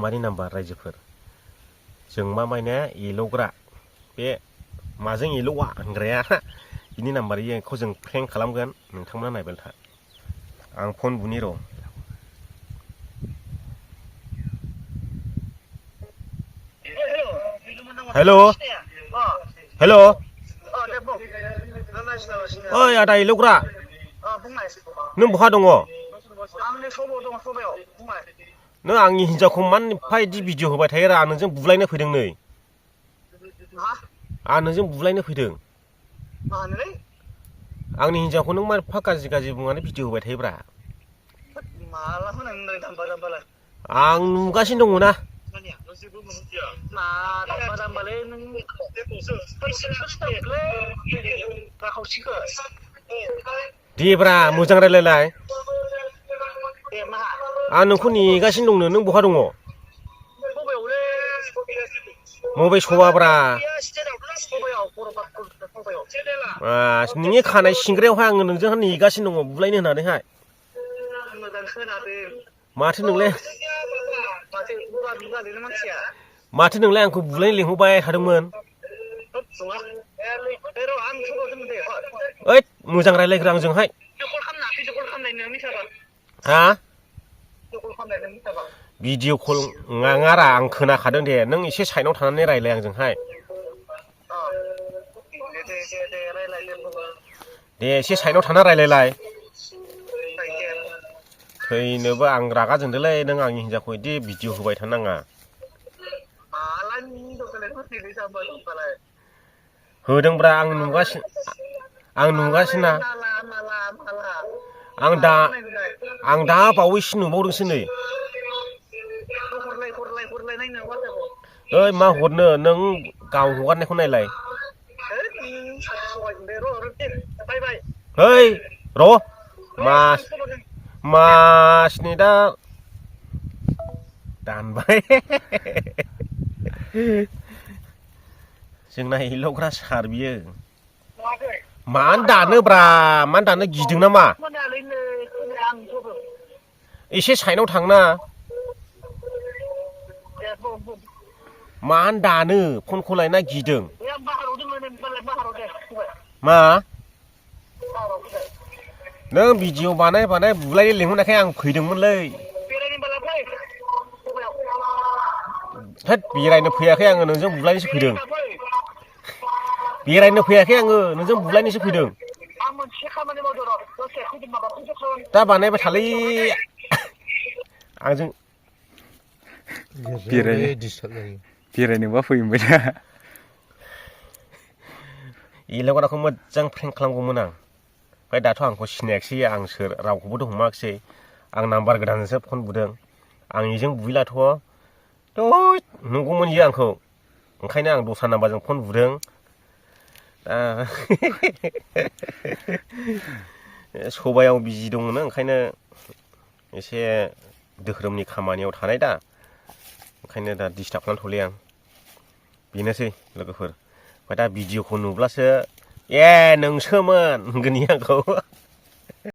मानि नाम्बार रायजोफोर जों मा मायने एल'ग्रा बे माजों एल'आ होनग्राया बिनि नाम्बार इखौ जों प्रेंक खालामगोन नोंथांमोना नायबाय था आं फन बुनि र' हेल' हेल' ओइ आदा एल'ग्रा नों बहा दङ नों आंनि हिन्जावखौ मानो एफा इदि भिडिअ होबाय थायो रा नोंजों बुलायनो फैदों नै आं नोंजों बुलायनो फैदों आंनि हिन्जावखौ नों मा एफा गाज्रि गाज्रि बुंनानै भिडिअ होबाय थायोब्रा आं नुगासिनो दङ ना देब्रा मोजां रायलायलाय आं नोंखौ नेगासिनो दंनो नों बहा दङ मबाइल सवाब्रा नोंनि खानाय सिंग्रायावहाय आङो नोंजोंहाय नेगासिनो दङ बुलायनो होननानैहाय माथो नोंलाय आंखौ बुलायनो लिंहरबाय थादोंमोन ओइ मोजां रायलायग्रा आंजोंहाय हा भिडिअ कल नाङारा आं खोनाखादों दे नों एसे साइडआव थानानै रायलाय आंजोंहाय दे एसे साइडआव थाना रायलायलाय थैनोबो आं रागा जोंदोंलै नों आंनि हिन्जावखौ बिदि भिडिअ होबाय थानाङा होदोंब्रा आं नुगासिनो आं दा बावैसो नुबावदोंसो नै ओइ मा हरनो नों गाव हगारनायखौ नायलाय ओइ र' मासनि दा दानबाय जोंना एल'ग्रा सार बियो मानो दानोब्रा मानो दानो गिदों नामा एसे साइडआव थांना मानो दानो फनखौलाय ना गिदों मा नों भिडिअ बानाय बुलायनो लिंहरनायखाय आं फैदोंमोनलै होद बेरायनो फैयाखै आङो नोंजों बुलायनोसो फैदों नोंजों बुलायनोसो फैदों दा बानायबाय थालै आंजों बेरायनोबा फैबाय दा एल'ग्राखौ मोजां प्रेंक खालामगौमोन आं ओमफ्राय दाथ' आंखौ सिनायाखिसै आं सोर रावखौबोथ' हमाखिसै आं नाम्बार गोदानसो फन बुदों आं इजों बुयलाथ' नंगौमोन इयो आंखौ ओंखायनो आं दस्रा नाम्बारजों फन बुदों दा सबायाव बिजि दंनो ओंखायनो एसे धोरोमनि खामानियाव थानाय दा ओंखायनो दा डिस्टार्ब खालामथ'लै आं बेनोसै लोगोफोर ओमफ्राय दा भिडिअखौ नुब्लासो ए नोंसोमोन होनगोन आंखौ